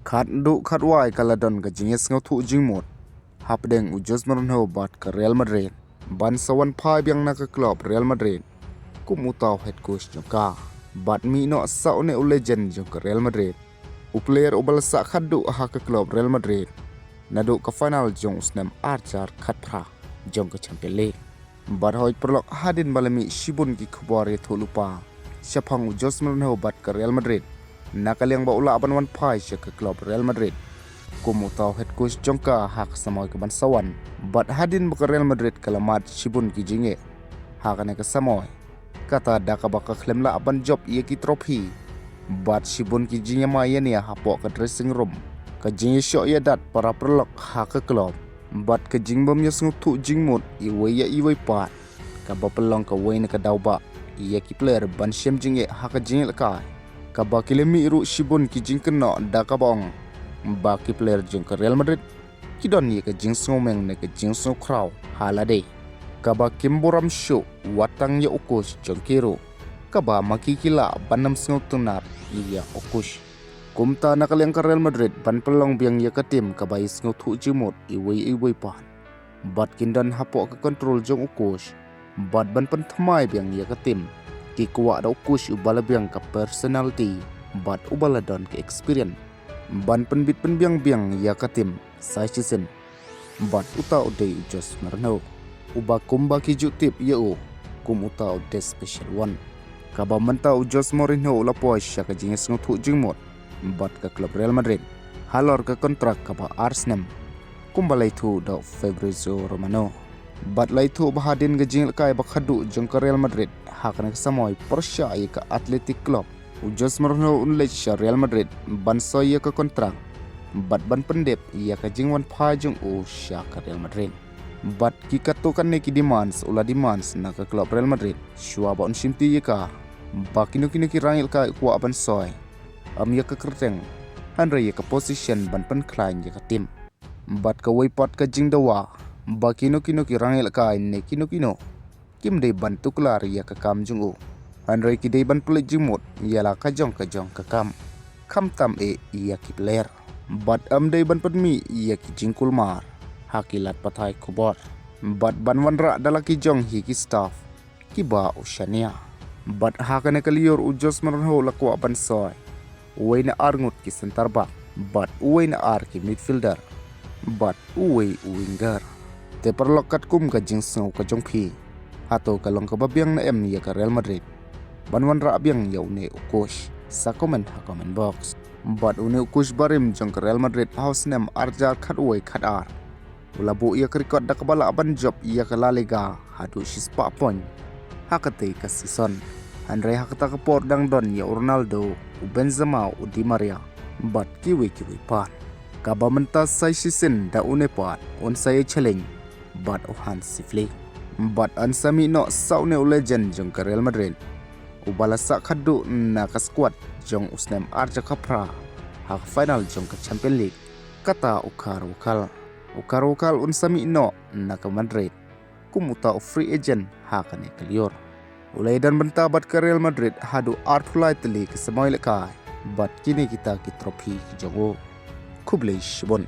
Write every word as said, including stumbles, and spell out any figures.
Khatduh khatwai ka la don ka jingïasngewthuh jingmut hapdeng u Jose Mourinho bad ka Real Madrid ban sa wan phai biang na ka club Real Madrid kum uta u head coach jong ka. Bad mih noh sa une u legend jong ka Real Madrid, u player uba la sah khatduh ha ka club Real Madrid naduh ka final jong u snem ar hajar khatphra jong ka Champions League. Bad hooid paralok, hadien ba la mih shibun ki khubor ïathuhlypa shaphang u Jose Mourinho bad ka Real Madrid na ka liang ba u lah ban wan phai sha ka club Real Madrid kum uta u head coach jong ka ha ka samoi ka ban sa wan. Bad hadien ba ka Real Madrid ka la mad shibun ki jingeh ha kane ka samoi, kata da kaba ka khlem lah ban jop ïa ki trophy, bad shibun ki jingïamai ïania hapoh ka dressing room, ka jingïashoh ïadat para paralok ha ka club, bad ka jingbym ïasngewthuh jingmut iwei ïa iwei pat, kaba pynlong kawei na ka daw ba ïa ki player ban shem jingeh ha ka jingïalehkai, kaba ki la mih ruh shibun ki jingkynnoh da kaba ong ba ki player jong ka Real Madrid ki don ïa ka jingsngewmeng ne ka jingsngewkhraw ha lade, kaba kim burom shuh wat tang ïa u coach jong ki ruh, kaba ma ki ki lah ban ym sngewtynnat ïa u coach. Kumta na ka liang ka Real Madrid ban pynlong biang ïa ka team kaba ïasngewthuh jingmut iwei iwei pat, bad kin don hapoh ka control jong u coach, bad ban pynthymmai biang ïa ka team, ki kwah da u coach uba la biang ka personality bad uba la don ka experience ban pynbit pynbiang biang ïa ka team sa shisien. Bad uta u dei u Jose Mourinho, uba kumba ki ju tip ïa u kum uta u dei special one. Kaba mynta u Jose Mourinho u la poi sha ka jingïasngewthuh jingmut bad ka club Real Madrid halor ka kontrak kaba ar snem, kumba la ïathuh da u Fabrizio Romano. Bad la ïathuh ba hadien ka jingïalehkai ba khatduh jong ka Real Madrid ha kane ka samoi pyrshah ïa ka Athletic Club, u Jose Mourinho un leit sha Real Madrid ban soi ïa ka kontrak bad ban pyndep ïa ka jingwan phai jong u sha ka Real Madrid. Bad ki katto katne ki demands u la demands na ka club Real Madrid shuwa ba un shimti ïa ka, ba kino kino ki rangïalehkai u kwah ban soi, ym ïa ka kyrteng, hynrei ïa ka position ban pynkhlaiñ ïa ka team. Bad kawei pat ka jingdawa ba kino kino ki rangïalehkai ne kino kino kim dei ban tuklar ïa ka kam jong u, hynrei ki dei ban pynleit jingmut ïa la ka jong ka jong ka kam, khamtam eh ïa ki player. Bad ym dei ban pynmih ïa ki jingkulmar ha ki lad pathai khubor, bad ban wanrah da la ki jong hi ki staff kiba u shaniah. Bad ha kane ka lyiur u Jose Mourinho u la kwah ban soi uwei na ar ngut ki centre back, bad uwei na ar ki midfielder, bad uwei u winger. Te paralok, katkum ka jingsngew ka jong phi, hato ka long kaba biang ne em ïa ka Real Madrid ban wanrah biang ïa une u coach? Sa comment ha comment box. Bad une u coach barim jong ka Real Madrid ha u snem ar hajar khatwei khatar, u la buh ïa ka record da kaba lah ban jop ïa ka La Liga haduh shispah point ha katei ka season. Hynrei ha kata ka por dang don ïa u Ronaldo, u Benzema, u Di Maria, bad kiwei kiwei pat. Kaba mynta sa shisien da une pat un sa ïa challenge bad u Hansi Flick. Bad yn sa mih noh sa une u legend jong ka Real Madrid, uba la sah khatduh na ka squad jong u snem ar hajar khatphra ha ka final jong ka Champions League, kata u Carvajal. U Carvajal un sa mih noh na ka Madrid kum uta u free agent ha kane ka lyiur. U la ïadon bynta bad ka Real Madrid haduh arphew lai tylli ki samoi lehkai bad kine kita ki trophy ki jong u. Khublei shibun.